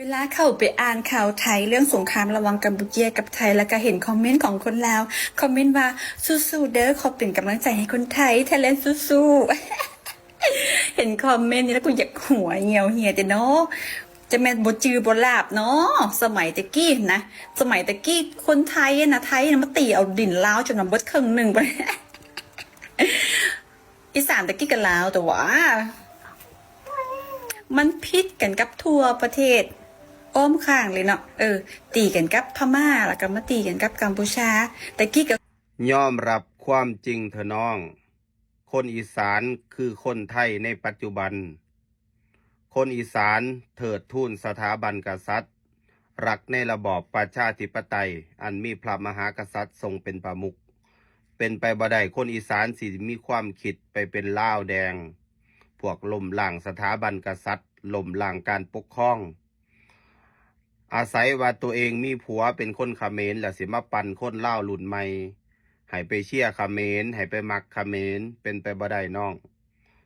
ເວລາເຂົ້າໄປອ່ານຂ່າວໄທເລື່ອງສົງຄາມລະຫວ່າງກຳປູເຈຍກັບໄທ ແລ້ວກະເຫັນຄອມເມັນຂອງຄົນລາວ ຄອມເມັນວ່າ ສູ້ໆເດີ ຂໍເປັນກຳລັງໃຈໃຫ້ຄົນໄທ ໄທແລນສູ້ໆ. ເຫັນຄອມເມັນນີ້ແລ້ວກູຢາກຫົວຫ່ຽວເຫຍແຕ່ເນາະ ຈະແມ່ນບໍ່ຈື່ບໍ່ຫຼາບເນາະ. ສະໄໝແຕ່ກີ້ຫັ້ນນະ ສະໄໝແຕ່ກີ້ຄົນໄທຫັ້ນນະ ໄທຫັ້ນນະ ມາຕີເອົາດິນລາວຈົນວ່າເບິດເຄິ່ງໜຶ່ງພຸ້ນ. ອີສານແຕ່ກີ້ກະລາວ ແຕ່ວ່າມັນຜິດກັນກັບທົ່ວປະເທດ ອ້ອມຂ້າງເລີຍເນາະ. ເອີ ຕີກັນກັບພະມ້າ ແລ້ວກະມາຕີກັນກັບກຳປູເຈຍ ແຕ່ກີ້ກະ ຍອມຮັບຄວາມຈິງເຖາະນ້ອງ, ຄົນອີສານຄືຄົນໄທໃນປັດຈຸບັນ. ຄົນອີສານເທີດທູນສະຖາບັນກະສັດ, ຮັກໃນລະບອບປະຊາທິປະໄຕ ອັນມີພະມະຫາກະສັດຊົງເປັນປະມຸກ. ເປັນໄປບໍ່ໄດ້ ຄົນອີສານຊິມີຄວາມຄິດໄປເປັນລາວແດງ, ພວກລົ້ມລ້າງສະຖາບັນກະສັດ, ລົ້ມລ້າງການປົກຄອງ. ອາໄສວ່າຕົວເອງມີຜົວເປັນຄົນຂະເໝນ ແລ້ວຊິມາປັ່ນຄົນລາວລຸ້ນໃໝ່ ໃຫ້ໄປເຊຍຂະເໝນ ໃຫ້ໄປມັກຂະເໝນ ເປັນໄປບໍ່ໄດ້ນ້ອງ.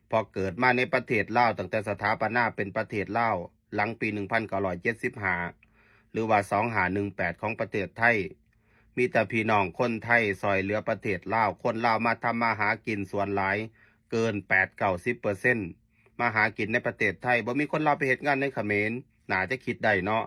ເພາະເກີດມາໃນປະເທດລາວ ຕັ້ງແຕ່ສະຖາປະນາເປັນປະເທດລາວ ຫຼັງປີໜຶ່ງພັນເກົ້າຮ້ອຍເຈັດສິບຫ້າ ຫຼືວ່າສອງຫ້າໜຶ່ງແປດຂອງປະເທດໄທ ມີແຕ່ພີ່ນ້ອງຄົນໄທຊ່ອຍເຫຼືອປະເທດລາວ, ຄົນລາວມາທຳມາຫາກິນສ່ວນຫຼາຍເກີນແປດເກົ້າສິບເປີເຊັນ ມາຫາກິນໃນປະເທດໄທ, ບໍ່ມີຄົນລາວໄປເຮັດງານໃນຂະເໝນ. ໜ້າຈະຄິດໄດ້ເນາະ